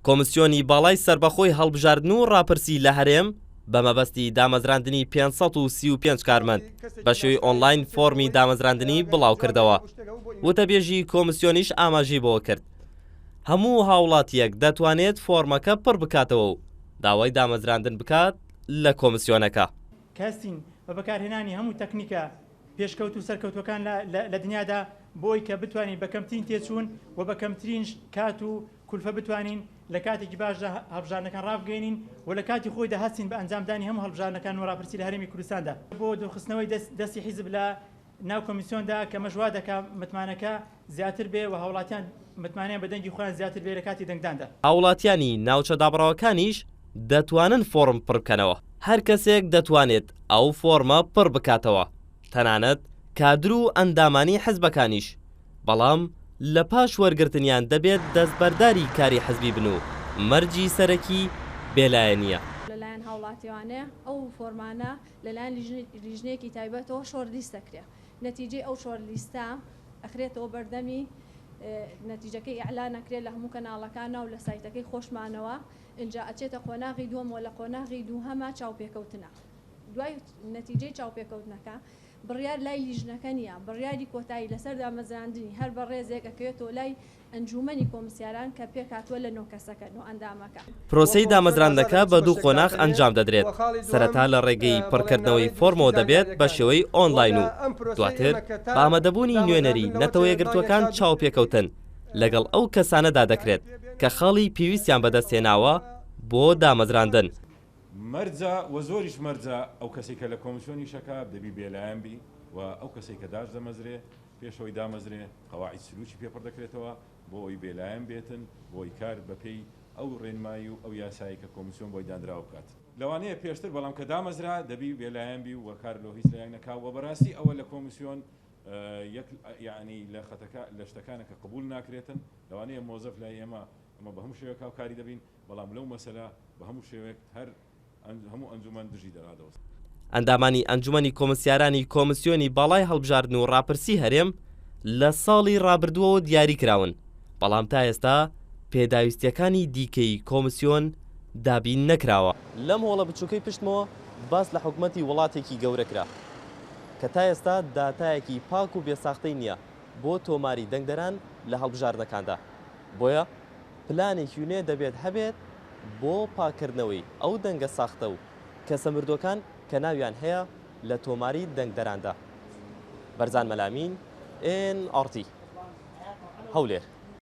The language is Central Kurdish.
کۆمسیۆنی باڵای سەربەخۆی هەڵبژاردن و ڕاپرسی لە هەرێم بە مەبەستی دامەزراندنی 535 کارمەند بە شێوەی ئۆنلاین فۆڕمی دامەزراندنی بڵاوکردەوە. وتەبێژی کۆمسیۆنیش ئاماژەی بەوە کرد، هەموو هاوڵاتییەک دەتوانێت فۆڕمەکە پڕ بکاتەوە و داوای دامەزراندن بکات لە کۆمسیۆنەکە. کە هەستین بە بەکارهێنانی هەموو تەکنیکە پێشکەوتوو و سەرکەوتووەکان لە دنیادا بۆ ئەوی کە بتوانین بە کەمترین تێچوون و بە کەمترین کات و کولفە بتوانین لە کاتێکی باشدا هەڵبژاردنەکان ڕابگەیەنین و لە کاتی خۆیدا هەستین بە ئەنجامدانی هەموو هەڵبژاردنەکان و ڕاپرسی لە هەرێمی کوردستاندا بۆ دوورخستنەوەی دەستی حیزب لە ناو کۆمیسیۆندا کە ئەمەش وا دەکا متمانەکە زیاتر بێ و هاوڵاتیان متمانەیان بە دەنگی خۆیان زیاتر بێ لە کاتی دەنگداندا. هاوڵاتیانی ناوچە دابڕاوەکانیش دەتوانن فۆڕم پڕبکەنەوە. هەر کەسێک دەتوانێت ئەو فۆڕمە پڕ بکاتەوە، تەنانەت کادر و ئەندامانی حزبەکانیش، بەڵام لە پاش وەرگرتنیان دەبێت دەستبەرداری کاری حزبی بن و مەرجی سەرەکی بێلایەنییە. لەلایەن هاوڵاتیانەیە ئەو فۆرمانە لەلایەن لیژنەیەکی تایبەتەوە short list ئەکرێ نەتیجەی ئەو short list ە ئەخرێتەوە بەردەمی نەتیجەکەی ئیعلان ئەکرێ لە هەموو کەناڵەکانا و لە سایتەکەی خۆشمانەوە ئینجا ئەچێتە قۆناغی دووەمەوە لە قۆناغی دووهەما چاوپێکەوتنە دوای نەتیجەی چاوپێکەوتنەکە بڕیار لای لیژنەکە نییە بڕیاری کۆتایی لەسەر دامەزراندنی هەر بەڕێزێک ئەکەوێتەوە لای ئەنجوومەنی کۆمسیاران کە پێکهاتووە لە نۆ کەسەکە، نۆ ئەندامەکە. پرۆسەی دامەزراندنەکە بە دوو قۆناغ ئەنجام دەدرێت، سەرەتا لە ڕێگەی پڕکردنەوەی فۆرمەوە دەبێت بە شێوەی ئۆنلاین و دواتر بە ئامادەبوونی نوێنەری نەتەوەیەکگرتووەکان چاوپێکەوتن لەگەڵ ئەو کەسانەدا دەکرێت کە خاڵی پێویستیان بەدەستهێناوە بۆ دامەزراندن. مەرجە و زۆریش مەرجە ئەو کەسەی کە لە کۆمسیۆن ئیشەکا دەبی بێلایەن بی و ئەو کەسەی کە داش دەمەزرێ پێش ئەوەی دامەزرێ قەواعید سلوکی پێ پڕ دەکرێتەوە بۆ ئەوەی بێلایەن بێتن بۆ ئەوەی کار بە پێی ئەو ڕێنمایی و ئەو یاسایەی کە کۆمسیۆن بۆی دانراوە بکات. لەوانەیە پێشتر بەڵام کە دامەزرا دەبی بێلایەن بی و کار لۆ هیچ لایەک نەکا و بەراستی ئەوە لە کۆمسیۆن یەک یەعنی لە خەتەکە لە شتەکانە کە قبوول ناکرێتن لەوانەیە مۆزەف لای ئێمە ئەمە بە هەموو شێوەیەک هاوکاری دەبین بەڵام لەو مەسەلە بە هەموو شێوەیەک هەر هەموو ئەنجومەن دژی دەرادەوەستن. ئەندامانی ئەنجومەنی کۆمسیارانی کۆمسیۆنی باڵای هەڵبژاردن و ڕاپرسی هەرێم لە ساڵی ڕابردووەوە دیاری کراون، بەڵام تا ئێستا پێداویستییەکانی دیکەی کۆمسیۆن دابین نەکراوە. لەم هۆڵە بچووکەی پشتمەوە باس لە حکومەتی وڵاتێکی گەورە کرا کە تا ئێستا داتایەکی پاک و بێ ساختەی نییە بۆ تۆماری دەنگدەران لە هەڵبژاردنەکاندا، بۆیە پلانێکی نوێ دەبێت هەبێت بۆ پاککردنەوەی ئەو دەنگە ساختە و کەسە مردووەکان کە ناویان هەیە لە تۆماری دەنگدەراندا. بەرزان مەلامین، ئێن ئاڕ تی، هەولێر.